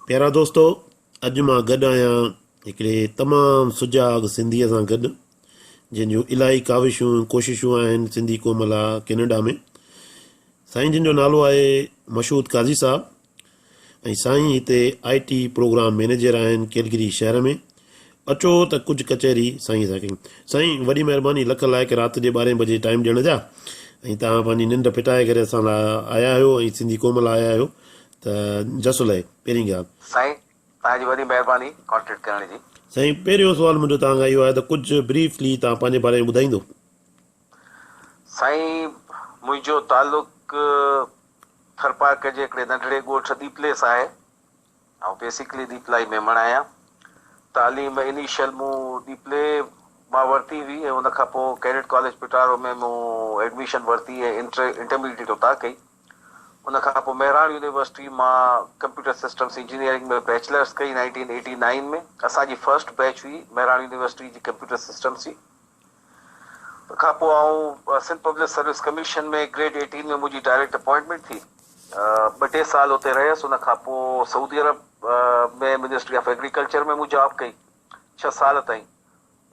پيارا دوستو اڄ مان گڏ آهيان هڪڙي تمام سجاڳ سنڌيء سان گڏ جنهن جون الاهي ڪاوشون ۽ ڪوششون آهن سنڌي قوم لاء ڪينيڊا ۾ سائين جن جو نالو آهي مشهود قاضي صاحب ۽ سائين هتي آء ٽي پروگرام مئنيجر آهن ڪيلگري شهر ۾ اچو ته ڪجهه ڪچهري سائين سان ڪيون سائين وڏي مهرباني لک لائق رات جي ٻارهين بجي ٽائيم ڏيڻ جا ۽ توهان پنهنجي ننڊ ڦٽائي ڪري اسان لاء آيا آهيو ۽ سنڌي قوم لاء آيا آهيو ته جس لهي پهرين ڳالهه. سائين توهان جي وڏي مهرباني ڪانٽيڪٽ ڪرڻ جي. سائين پهريون سوال منهنجو توهان کان اهو آهي ته ڪجهه بريفلي توهان پنهنجي باري ۾ ٻڌائيندو. سائين منهنجو تعلق ٿرپارڪر جي هڪڙي ننڍڙي ڳوٺ ڏيپلي سان آهي. آئون بيسيڪلي ڏيپلائي ميمڻ آهيان. تعليم انيشل مون ڏيپلي مان ورتي هئي ۽ ان کان پوء ڪيڊٽ ڪاليج پٽارو ۾ مون ايڊميشن ورتي ۽ انٽرميڊيٽ اتان ڪئي. ان کان پوء مهراڻ يونيورسٽي مان ڪمپيوٽر سسٽمس انجنيئرنگ ۾ بيچلرس ڪئي نائنٽين ايٽي نائين ۾. اسان جي فرسٽ بيچ هئي مهراڻ يونيورسٽي جي ڪمپيوٽر سسٽمس جي. ان کان پوء آئون Sindh public service commission ۾ grade 18 ۾ منهنجي ڊائريڪٽ اپوائنٽمينٽ ٿي. ٻه ٽي سال اتي رهيس. ان کان پوء سعودي عرب ۾ منسٽري آف ايگريڪلچر ۾ مون جاب ڪئي ڇهه سال تائين.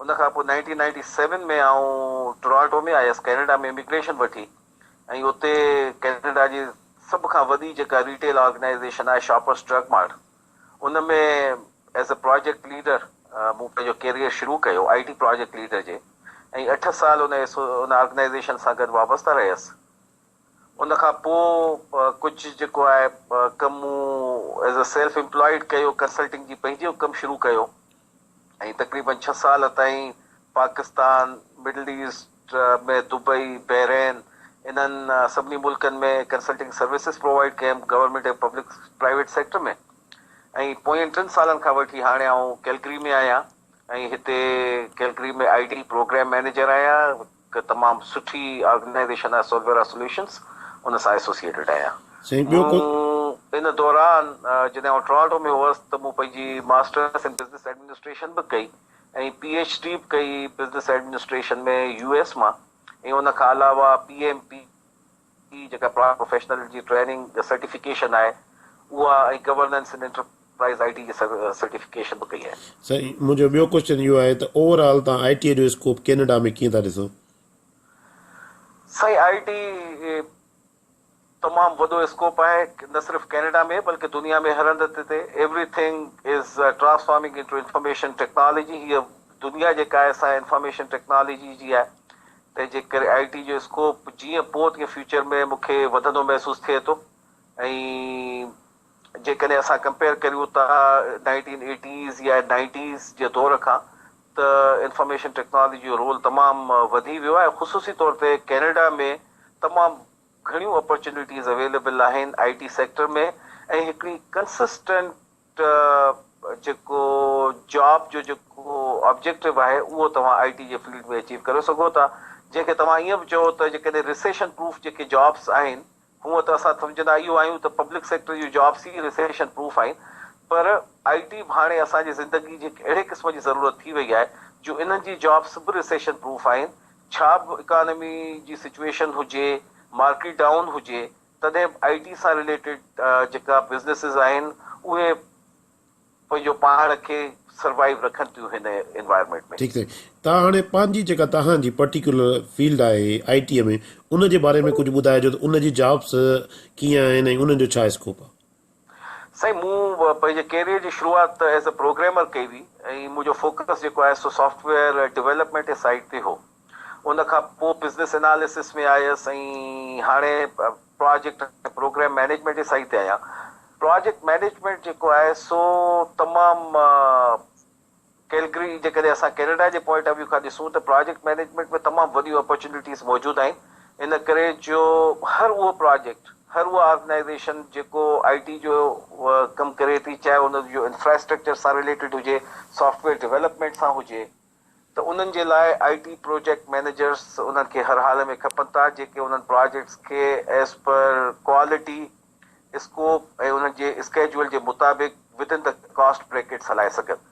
ان کان پوء نائنٽين نائنٽي سيون ۾ آئون ٽورانٽو ۾ آيس ڪئنيڊا ۾ اميگريشن وٺي ۽ اتي ڪئنيڊا جي سڀ کان وڏي جيڪا ريٽيل آرگنائيزيشن آهي شاپرس ڊرگ مارٽ ان ۾ ايز اي پراجيڪٽ ليڊر مون پنهنجو ڪيريئر شروع ڪيو آء ٽي پراجيڪٽ ليڊر جي ۽ اٺ سال ان ان آرگنائيزيشن سان گڏ وابسته رهيس. ان کان پوء ڪجهه جيڪو آهي ڪم مون ايز اي سيلف امپلائيڊ ڪيو ڪنسلٽنگ جي پنهنجو ڪم شروع ڪيو ۽ تقريبن ڇهه سال تائين Pakistan, middle east ۾ Dubai, Bahrain انهن سڀني ملڪن ۾ ڪنسلٽنگ سروسز پرووائيڊ ڪيم گورنمينٽ ۽ پبلڪ پرائيويٽ سيڪٽر ۾ ۽ پوئين ٽن سالن کان وٺي هاڻي آئون ڪيلگري ۾ آهيان ۽ هتي Calgary ۾ I T program manager آهيان. هڪ تمام سٺي آرگنائيزيشن آهي سولويرا سوليوشنز ان سان ايسوسيئيٽيڊ آهيان. سائين ٻيو ڪو. مون ان دوران جڏهن آئون ٽورانٽو ۾ هئس ته مون پنهنجي ماسٽرس ان بزنس ايڊمنسٽريشن به ڪئي ۽ پي ايڇ ڊي به ڪئي بزنس ايڊمنسٽريشن ۾ يو ايس مان ۽ ان کان علاوه پي ايم پي جيڪا پروفيشنل جي ٽريننگ سرٽيفڪيشن آهي اها ۽ گورننس ان انٽرپرائز I ٽي جي سرٽيفڪيشن به ڪئي آهي. سائين منهنجو ٻيو ڪوئسچن اهو آهي ته اوور آل توهان آء ٽي جو اسڪوپ ڪينيڊا ۾ ڪيئن ٿا ڏسو؟ سائين آء ٽي تمام وڏو اسڪوپ آهي نه صرف ڪينيڊا ۾ بلڪه دنيا ۾ هر هنڌ تي everything is transforming into information technology هيء دنيا جيڪا آهي سا انفارميشن ٽيڪنالاجي جي آهي تنهن جي ڪري آء ٽي جو اسڪوپ جيئن پوء تيئن فيوچر ۾ مون کي وڌندو محسوس ٿئي ٿو ۽ جيڪڏهن اسان ڪمپيئر ڪريون ته نائنٽين ايٽيز يا نائنٽيز جي دور کان ته انفارميشن ٽيڪنالاجي جو رول تمام وڌي ويو آهي خصوصي طور تي ڪينيڊا ۾ تمام گهڻيون اپرچونيٽيز اويليبل آهن آء ٽي سيڪٽر ۾ ۽ هڪڙي ڪنسسٽنٽ جيڪو جاب جو جيڪو آبجيڪٽو آهي اهو توهان آء ٽي جي فيلڊ ۾ اچيو ڪري سگهو ٿا جنهن کي توهان ائين به چئو ته جيڪڏهن ريسيشن پروف جيڪي جابس آهن هونء ته اسان سمجهندا اهو آهيون ته پبلڪ سيڪٽر جون جابس ئي ريسيشن پروف آهن پر آء ٽي به هاڻي اسان جي زندگي جي هڪ اهڙي قسم جي ضرورت ٿي وئي آهي جو انهن جي جابس به ريسيشن پروف آهن ڇا به اڪانومي جي سچويشن هجي مارڪيٽ ڊائون هجي تڏهن به آء ٽي سان رليٽيڊ جيڪا بزنيسز آهن اهي پنهنجو پاڻ کي سروائيو رکن ٿيون هن انوائرمينٽ ۾. ٺيڪ سائين تهان هاڻي پنهنجي جيڪا تهان جي پرٽيڪيولر فيلڊ آهي آء ٽي ۾ ان جي باري ۾ ڪجهه ٻڌائجو ته ان جي جابس ڪيئن آهن ۽ انهن جو ڇا اسڪوپ آهي. سائين مون پنهنجي ڪيريئر جي شروعات ته ايز اي پروگرامر ڪئي هئي ۽ منهنجو فوڪس جيڪو آهي سو سافٽ ويئر ڊولپمينٽ جي سائيڊ تي هو. ان کان پوء بزنس اناليسس ۾ آيس ۽ هاڻي پراجيڪٽ ۽ پروگرام مئنيجمينٽ جي سائيڊ تي آهيان. پراجيڪٽ مئنيجمينٽ جيڪو آهي سو تمام ڪيلگري جيڪڏهن اسان ڪينيڊا جي پوائنٽ آف ويو کان ڏسون ته پراجيڪٽ مئنيجمينٽ ۾ تمام وڏيون اپرچونيٽيز موجود آهن ان ڪري جو هر اهو پراجيڪٽ هر اها آرگنائيزيشن جيڪو آء ٽي جو ڪم ڪري ٿي چاهي ان جو انفراسٽرڪچر سان رليٽيڊ هجي سافٽ ويئر ڊولپمينٽ سان هجي ته انهن جي لاء آء ٽي پروجيڪٽ مئنيجرس انهن کي هر حال ۾ کپن ٿا جيڪي انهن پراجيڪٽس کي ايز پر ڪوالٽي، اسڪوپ ۽ انهن جي اسڪيجول جي مطابق with in the cost brackets هلائي سگهن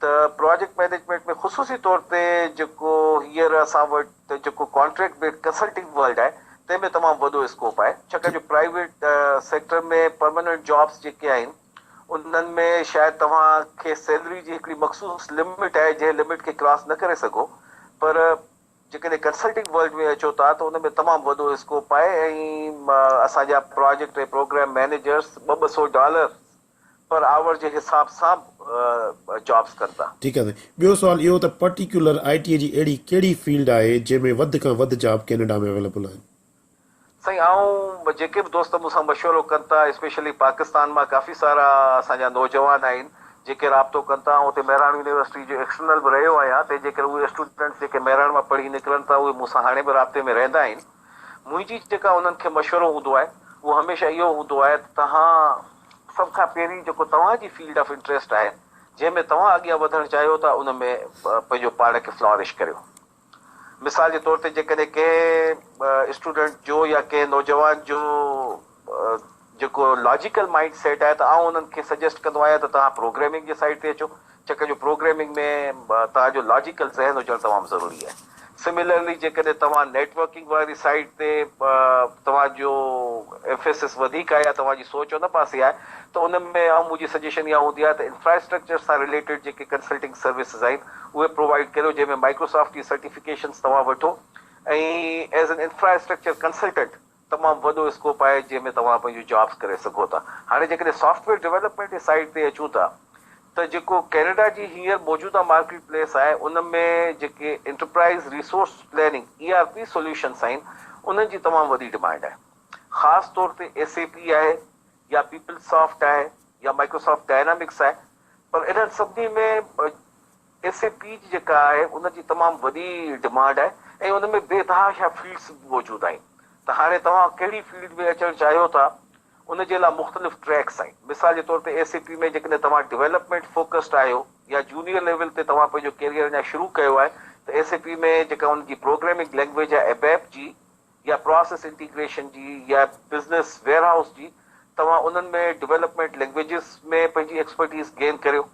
ته پراجيڪٽ مئنيجمينٽ ۾ خصوصي طور تي جيڪو هينئر اسان وٽ جيڪو ڪانٽريڪٽ بيسڊ ڪنسلٽنگ ورلڊ آهي تنهن ۾ تمام وڏو اسڪوپ آهي ڇاڪاڻ جو پرائيويٽ سيڪٽر ۾ پرماننٽ جابس جيڪي آهن. انهن ۾ شايد توهان کي سيلري جي هڪڙي مخصوص لمٽ آهي جنهن لمٽ کي ڪراس نه ڪري سگهو پر جيڪڏهن ڪنسلٽنگ ورلڊ ۾ اچو ٿا ته ان ۾ تمام وڏو اسڪوپ آهي ۽ اسان جا پراجيڪٽ ۽ پروگرام مئنيجرس ٻه ٻه سو ڊالر پر آور جي حساب سان به جابس ڪن ٿا. ٺيڪ آهي سائين. ٻيو سوال اهو ته پرٽيڪيولر آء ٽي جي اهڙي ڪهڙي فيلڊ آهي جنهن ۾ وڌ کان وڌ جاب ڪينيڊا ۾ اويليبل آهن؟ سائين آئون جيڪي به دوست مون سان مشورو ڪن ٿا اسپيشلي پاڪستان مان ڪافي سارا اسان جا نوجوان آهن جيڪي رابطو ڪن ٿا آئون اتي مهراڻ يونيورسٽي جو ايڪسٽرنل به رهيو آهيان تنهن جي ڪري اهي اسٽوڊنٽس جيڪي مهراڻ مان پڙهي نڪرن ٿا اهي مون سان هاڻي به رابطي ۾ رهندا آهن منهنجي جيڪا انهن کي مشورو هوندو آهي اهو هميشه اهو هوندو آهي ته توهان سڀ کان پهرين جيڪو توهان جي فيلڊ آف انٽريسٽ آهي جنهن ۾ توهان اڳيان وڌڻ چاهيو ٿا ان ۾ پنهنجو پاڻ کي فلارش ڪريو. مثال جي طور تي جيڪڏهن ڪنهن اسٽوڊنٽ جو يا ڪنهن نوجوان جو جيڪو لاجيڪل مائنڊ سيٽ آهي ته آئون انهن کي سجيسٽ ڪندو آهيان ته توهان پروگرامنگ جي سائيڊ تي اچو ڇاڪاڻ جو پروگرامنگ ۾ توهان جو لاجيڪل ذهن هجڻ تمام ضروري آهي. سميلرلي جيڪڏهن توهان نيٽ ورڪنگ واري سائيڊ تي توهان جو ايمفيسس وڌيڪ آهي يا توهان جي سوچ ان پاسي آهي ته ان ۾ آئون منهنجي سجيشن اها هوندي آهي ته انفراسٽرڪچر سان رليٽيڊ جيڪي ڪنسلٽنگ سروسز آهن اهي پرووائيڊ ڪريو جنهن ۾ مائڪروسافٽ جي سرٽيفڪيشنز توهان وٺو ۽ ايز اين انفراسٽرڪچر ڪنسلٽنٽ تمام وڏو اسڪوپ آهي جنهن ۾ توهان پنهنجون جابس ڪري سگهو ٿا. هاڻي جيڪڏهن سافٽ ويئر ڊولپمينٽ جي سائيڊ تي اچون ٿا ته جيڪو ڪينيڊا جي هينئر موجوده مارڪيٽ پليس آهي ان ۾ جيڪي enterprise resource planning, E R P, solutions آهن انهن جي تمام وڏي ڊمانڊ آهي. خاص طور تي ايس اي پي آهي يا پيپل سافٽ آهي يا مائڪروسافٽ ڊائنامڪس آهي پر انهن سڀني ۾ ايس اي پي جي جيڪا آهي ان جي تمام وڏي ڊمانڊ آهي ۽ ان ۾ بي تحاشا فيلڊس به موجود آهن ته هاڻي توهان ڪهڙي فيلڊ ۾ اچڻ چاهيو ٿا ان جي لاء مختلف ٽريڪس آهن مثال جي طور تي ايس اي پي ۾ جيڪڏهن توهان ڊولپمينٽ فوڪسڊ آهيو يا جونيئر ليول تي توهان پنهنجو ڪيريئر اڃا شروع ڪيو آهي ته ايس اي پي ۾ جيڪا ان جي پروگرامنگ لينگويج آهي ابيپ جي يا پراسيس انٽيگريشن جي يا بزنس ويئر هائوس جي توهان انهن ۾ ڊولپمينٽ لينگويجز ۾ پنهنجي ايڪسپرٽيز گين ڪريو.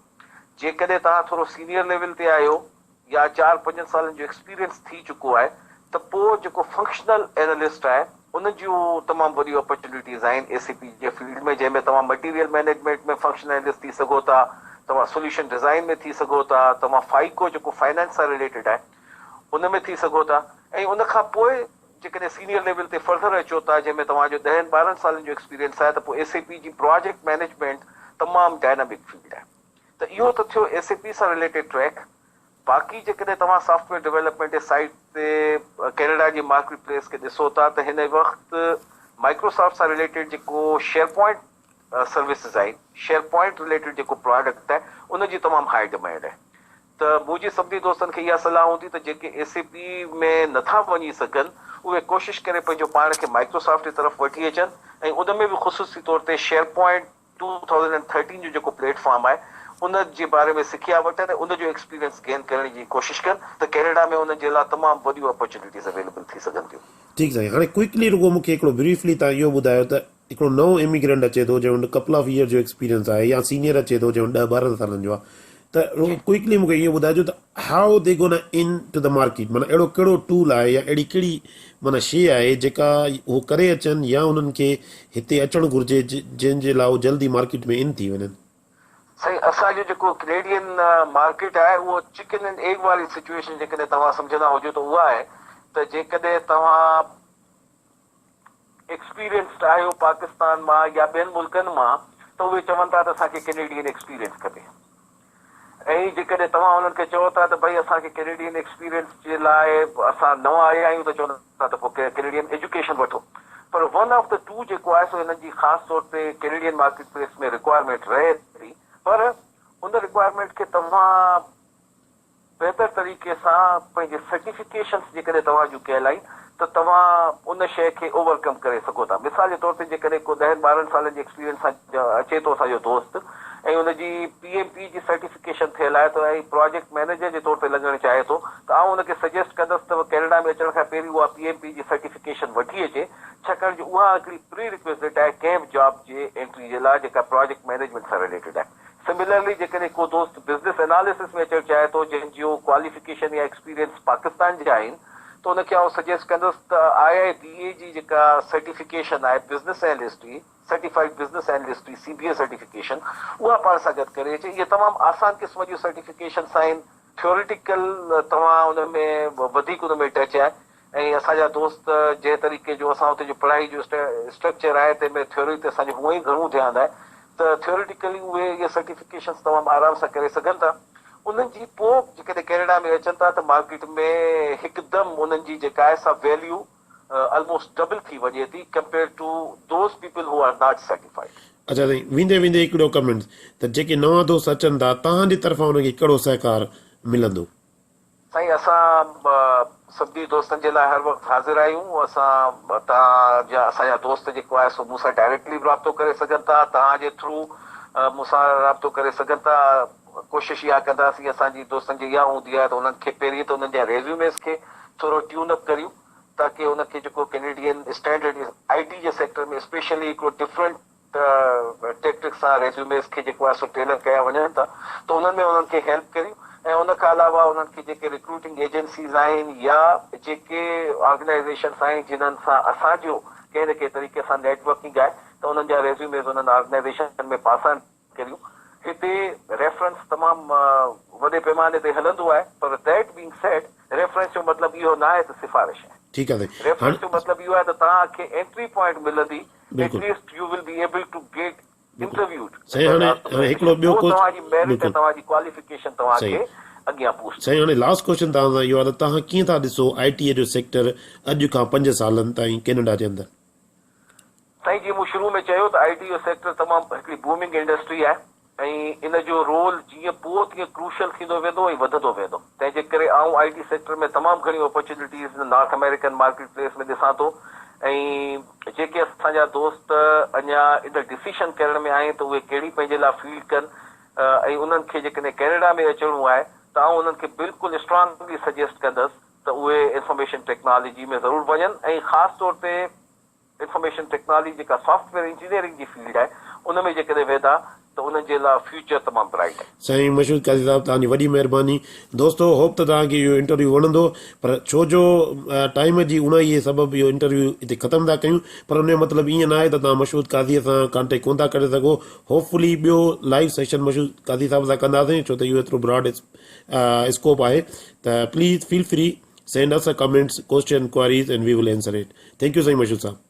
جيڪڏهن توهان ٿورو سينيئر ليول تي آهيو يا چار پنجن سالن جو ايڪسپيرينس ٿي چڪو آهي ته پوء جيڪو فنڪشنل اينالسٽ آهي ان جون تمام وڏيون اپرچونيٽيز آهن ايس اي پي جي فيلڊ ۾ جنهن ۾ توهان مٽيريل مئنيجمينٽ ۾ فنڪشنل اينالسٽ ٿي سگهو ٿا، توهان سوليوشن ڊزائين ۾ ٿي سگهو ٿا، توهان فائيڪو جيڪو فائنانس سان رليٽيڊ آهي ان ۾ ٿي سگهو ٿا ۽ ان کان پوء جيڪڏهن سينيئر ليول تي فرڌر اچو ٿا جنهن ۾ توهان جو ڏهن ٻارهن سالن جو ايڪسپيرينس آهي ته پوء ايس اي پي جي پراجيڪٽ مئنيجمينٽ تمام ڊائنامڪ فيلڊ آهي ته اهو ته ٿيو ايس اي پي سان رليٽيڊ ٽريڪ باقي جيڪڏهن توهان سافٽ ويئر ڊولپمينٽ جي سائيڊ تي ڪينيڊا جي مارڪيٽ پليس کي ڏسو ٿا ته هن وقت مائڪروسافٽ سان رليٽيڊ جيڪو شيئر پوائنٽ سروسز آهن شيئر پوائنٽ رليٽيڊ جيڪو پراڊڪٽ آهي ان جي تمام هائي ڊمانڊ آهي ته منهنجي سڀني دوستن کي اها صلاح هوندي ته جيڪي ايس اي پي ۾ نٿا وڃي سگهن اهي ڪوشش ڪري پنهنجو پاڻ کي مائڪروسافٽ جي طرف وٺي اچن ۽ ان ۾ به خصوصي طور تي شيئر پوائنٽ 2013 جو جيڪو پليٽ فارم آهي ان جي باري ۾ سکيا وٺن ۽ ان جو ايڪسپيرينس گين ڪرڻ جي ڪوشش ڪن ته ڪينيڊا ۾ انهن جي لاء تمام وڏيون اپرچونيٽيز اويليبل ٿي سگهن ٿيون. ٺيڪ سائين هاڻي ڪوئڪلي رڳو مون کي هڪڙو بريفلي توهان اهو ٻڌايو ته هڪڙو نئون اميگرنٽ اچي ٿو جنهن وٽ ڪپل آف ايئر جو ايڪسپيرينس آهي يا سينيئر اچي ٿو جنهن وٽ ڏهه ٻارهن سالن جو آهي ته رڳو ڪوئڪلي مون کي اهو ٻڌائجو ته how the gonna into the market معنيٰ اهڙو ڪهڙو ٽول آهي يا اهڙي ڪهڙي معنيٰ شيء آهي جيڪا هو ڪري اچن يا انهن کي هتي اچڻ گهرجي جنهن جي لاء هو جلدي مارڪيٽ ۾ ان ٿي وڃن. سائين اسان جو جيڪو ڪينيڊين مارڪيٽ آهي اهو چڪن اينڊ ايگ واري سچوئيشن جيڪڏهن توهان سمجهندا هجو ته اها آهي ته جيڪڏهن توهان ايڪسپيرينسڊ آهيو پاڪستان مان يا ٻين ملڪن مان ته اهي چون ٿا ته اسان کي ڪينيڊين ايڪسپيرينس کپي ۽ جيڪڏهن توهان انهن کي چئو ٿا ته ڀئي اسان کي ڪينيڊين ايڪسپيرينس جي لاء اسان نوان آيا آهيون ته چون ٿا ته پوء ڪينيڊين ايجوڪيشن وٺو پر ون آف the two جيڪو آهي سو هنن جي خاص طور تي ڪينيڊين مارڪيٽ پليس ۾ رڪوائرمينٽ رهي ٿي پر ان رڪوائرمينٽ کي توهان بهتر طريقي سان پنهنجي سرٽيفڪيشنس جيڪڏهن توهان جون ڪيل آهن ته توهان ان شيء کي اوور ڪم ڪري سگهو ٿا. مثال جي طور تي جيڪڏهن ڪو ڏهن ٻارهن سالن جي ايڪسپيرينس سان اچي ٿو اسان جو دوست ۽ ان جي پي ايم پي جي سرٽيفڪيشن ٿيل آهي ته ۽ پراجيڪٽ مئنيجر جي طور تي لڳڻ چاهي ٿو ته آئون ان کي سجيسٽ ڪندس ته ڪينيڊا ۾ اچڻ کان پهرين اها پي ايم پي جي سرٽيفڪيشن وٺي اچي ڇاڪاڻ جو اها هڪڙي پري ريڪوزٽ آهي ڪنهن به جاب جي انٽري جي لاء جيڪا پراجيڪٽ مئنيجمينٽ سان رليٽيڊ آهي. سملرلي جيڪڏهن ڪو دوست بزنس اناليسس ۾ اچڻ چاهي ٿو جنهن جو ڪواليفڪيشن يا ايڪسپيرينس پاڪستان جا آهن ته ان کي آئون سجيسٽ ڪندس ته آء آء بي اي جي جيڪا سرٽيفڪيشن آهي بزنس انالسٽ جي سرٽيفائيڊ بزنس اينلسٽ جي سي بي اي سرٽيفڪيشن اها پاڻ سان گڏ ڪري اچي. اهي تمام آسان قسم جون سرٽيفڪيشنس آهن. ٿيوريٽيڪل توهان ان ۾ وڌيڪ ان ۾ ٽچ آهي ۽ اسان جا دوست جنهن طريقي جو اسان اتي جو پڙهائي جو اسٽرڪچر آهي تنهن ۾ ٿيوري تي اسان جو هونئن ئي گهڻو ڌيان آهي ته ٿيوريٽيڪلي اهي اهي سرٽيفڪيشنس تمام آرام سان ڪري سگهن ٿا. انهن جي پوء جيڪڏهن ڪينيڊا ۾ اچن ٿا ته مارڪيٽ ۾ هڪدم انهن جي جيڪا آهي سا ويليو الموسٽ ڊبل ٿي وڃي ٿي compare to those people who are not certified. اڇا سائين ويندي ويندي هڪڙو ڪمينٽ ته جيڪي نوان دوست اچن ٿا توهان جي طرفان انهن کي ڪهڙو سهڪار ملندو. سائين اسان سڀني دوستن جي لاء هر وقت حاضر آهيون اسان توهان جا اسان جا دوست جيڪو آهي سو مون سان ڊائريڪٽلي به رابطو ڪري سگهن ٿا توهان جي ٿرو مون سان رابطو ڪري سگهن ٿا ڪوشش اها ڪنداسين اسان جي دوستن جي اها هوندي آهي ته انهن کي پهرين ته انهن جا ريزيوميز کي ٿورو ٽيون اپ ڪريون تاڪه ان کي جيڪو ڪينيڊين اسٽينڊرڊ I ٽي جي سيڪٽر ۾ اسپيشلي هڪڙو ڊفرنٽ ٽيڪٽڪس سان ريزيوميز کي جيڪو آهي سو ٽيلر ڪيا وڃن ٿا ته انهن ۾ انهن کي هيلپ ڪريون ۽ ان کان علاوه انهن کي جيڪي ريڪروٽنگ ايجنسيز آهن يا جيڪي آرگنائيزيشنس آهن جنهن سان اسان جو ڪنهن نه ڪنهن طريقي سان نيٽ ورڪنگ آهي ته انهن جا ريزيوميز انهن آرگنائيزيشن ۾ پاس آن ڪريون. هتي ريفرنس تمام وڏي پيماني تي هلندو آهي پر that being said reference جو مطلب اهو نه آهي ته سفارش آهي. ٺيڪ آهي سائين ريفرنس هاڻ جو مطلب اهو آهي ته توهان کي انٽري پوائنٽ ملندي بلڪل at least you will be able to get بلڪل انٽرويوڊ سائين ود هاڻي هاڻي هڪڙو آرگنائيزيشن ٻيو پوء ڪوسچ توهان جي ميرٽ ۽ بلڪل توهان جي ڪواليفڪيشن توهان صحيح کي اڳيان بوسٽ سائين هاڻي لاسٽ ڪوسچن توهان سان اهو آهي ته توهان ڪيئن ٿا ڏسو آء ٽي جو سيڪٽر اڄ کان پنج سالن تائين ڪينيڊا جي اندر. سائين جيئن مون شروع ۾ چيو ته آء ٽي جو سيڪٽر تمام هڪڙي بومنگ انڊسٽري آهي ۽ ان جو رول جيئن پوء تيئن ڪروشل ٿيندو ويندو ۽ وڌندو ويندو تنهن جي ڪري آئون آء ٽي سيڪٽر ۾ تمام گهڻيون opportunities North American market place ۾ ڏسان ٿو ۽ جيڪي اسان جا دوست اڃا ان ڊسيشن ڪرڻ ۾ آهن ته اهي ڪهڙي پنهنجي لاء فيلڊ ڪن ۽ انهن کي جيڪڏهن ڪينيڊا ۾ اچڻو آهي ته آئون انهن کي بلڪل اسٽرانگلي سجيسٽ ڪندس ته اهي انفارميشن ٽيڪنالاجي ۾ ضرور وڃن ۽ خاص طور تي انفارميشن ٽيڪنالاجي جيڪا سافٽ ويئر انجنيئرنگ جي فيلڊ آهي ان ۾ جيڪڏهن ويندا ته انهن جي لاء فيوچر تمام برائيٽ آهي. سائين مشهود قاضي صاحب توهان جي وڏي مهرباني دوستو هوپ ته توهان کي اهو انٽرويو وڻندو پر ڇو جو ٽائيم جي اوڻائي جي سبب اهو انٽرويو هتي ختم ٿا ڪيون پر ان جو مطلب ائين ناهي ته توهان مشهود قاضي سان ڪانٽيڪٽ ڪونه ٿا ڪري سگهو هوپ فلي ٻيو لائيو سيشن مشهود قاضي صاحب سان ڪنداسين ڇو ته اهو ايترو براڊ اسڪوپ آهي ته please feel free send us a comments question queries and we will answer it thank you سائين مشهود صاحب.